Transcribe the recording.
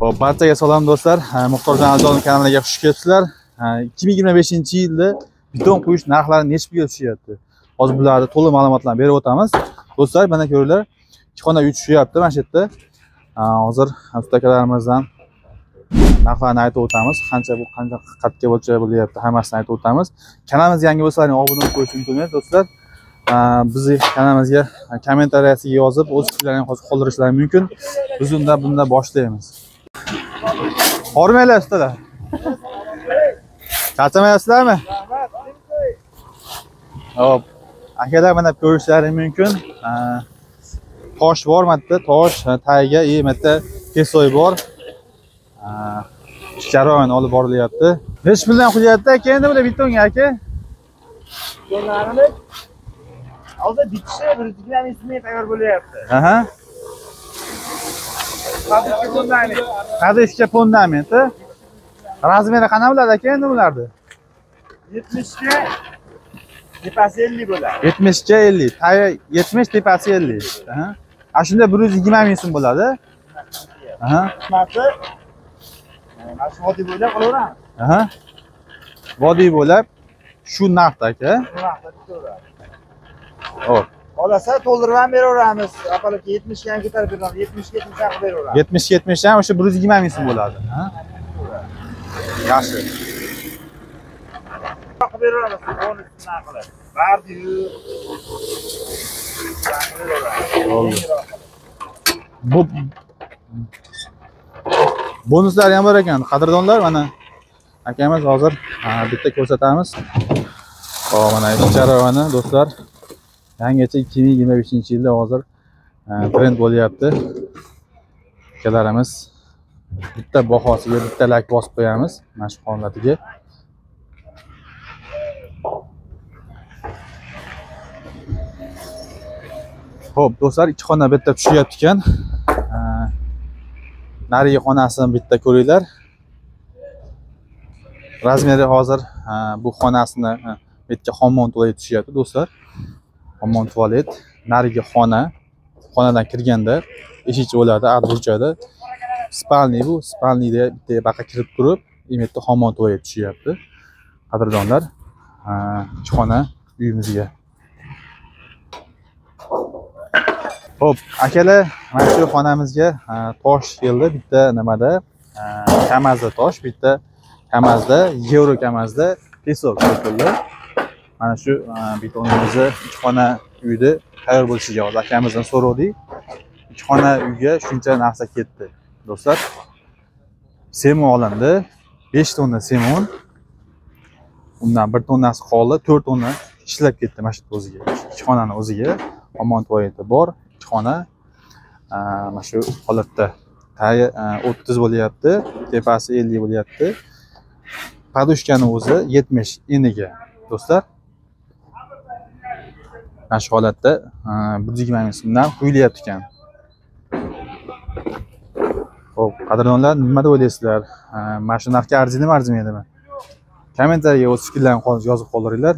Hop, barchaga salom do'stlar. Muxtorjon Alijonov kanaliga xush kelibsizlar. 2025-yilda beton quyish narxlari necha pulga tushyapti? Hozir bularni to'liq ma'lumotlarni berib o'tamiz. Do'stlar, mana ko'ringlar, ikki xona uy tushyapti mana shu yerda. Hozir ustakalarimizdan narxlarni aytib o'tamiz. Qancha bu, qancha qatga bo'lsa bo'lyapti, hammasini aytib o'tamiz. Kanalimizga yangi bo'lsalaring obuna bo'lib qo'yishni unutmang do'stlar. Bizni kanalimizga kommentariyasiga yozib, o'z fikrlarini qoldirishlari mumkin. Biz unda bunda boshlaymiz. Hormanglar ustalar. Charchamayapsizlarmi? Hop, akalar mana ko'rishlari mumkin. Tosh bor mana, tosh tagiga mana pesoy bor. Jarayon olib borilyapti. Necha puldan qulyapti aka endi bular betonga aka? Betonlarini hozir bitishi 120 ming so'mga tayyor bo'lyapti. Aha. Qadishga fundamenti. Razmeri qana bo'ladi aka endi bularni? 70 ga tepasi 50 bo'ladi. 70 ga 50, tagi 70 tepasi 50. Aha. A shunda 120 ming so'm bo'ladi. Aha. Mana shu vodiy bo'ylab qilaveramiz. Aha. Vodiy bo'ylab shu narxda aka. Shu narxda ketaveradi. Hop. Xolasa to'ldirib ham beraveramiz. Apalaka 70 ga ham ko'tarib beramiz. 70 ga 70 ham qilib beraveramiz. 70 ga 70 ham o'sha 120 ming so'm bo'ladi. Ha? Yaxshi. Qilib beraveramiz. Bonusini qilib. Bardi-yu. Bu bonuslar ham bor ekan, qadrdonlar. Mana akamiz hozir bitta ko'rsatamiz. Hop, mana jarayoni do'stlar. Yangicha 2025-yilda hozir trend bo'lyapti. Akalarimiz bitta bahosiga bitta lak bosib qo'yamiz mana shu holatiga. Xo'p, do'stlar, ikki xona bitta tushyapti ekan. Narigi xonasini bitta ko'ringlar. Razmeri hozir bu xonasini bitta hammom tualet tushyapti do'stlar. Hammom tualet, narigi xona, xonadan kirganda eshikcha bo'ladi, burchada spalniy, bu spalniyda bitta baqa kirib turib, bitta hammom tualet tushyapti. Qadrdonlar, ikki xona uyimizga. Xo'p, akalar, mana shu xonamizga tosh keldi, bitta nimada? Kamazda tosh, bitta Kamazda, Yevro Kamazda pesok qo'yildi. Mana shu betonimizni ikki xona uyda tayyor bo'lishiga hozir akamizdan so'radik. Ikki xona uyga shuncha narsa ketdi, do'stlar. Semon olindi, 5 tonna semon. Undan 1 tonnasi qoldi, 4 tonna ishlab ketdi mana shu o'ziga. Ikki xonani o'ziga hammom tualeti bor. Xona mana shu holatda tagi 30 bo'lyapti, tepasi 50 bo'lyapti. Podushkani o'zi 70 eniga do'stlar. Mana shu holatda 120 ming so'mdan quyilyapti ekan. Xo'p, qadrdonlar, nima deb o'ylaysizlar? Mana shu narxga arziydimi, arzimaydimi? Kommentariyaga o'z fikrlaringizni yozib qoldiringlar.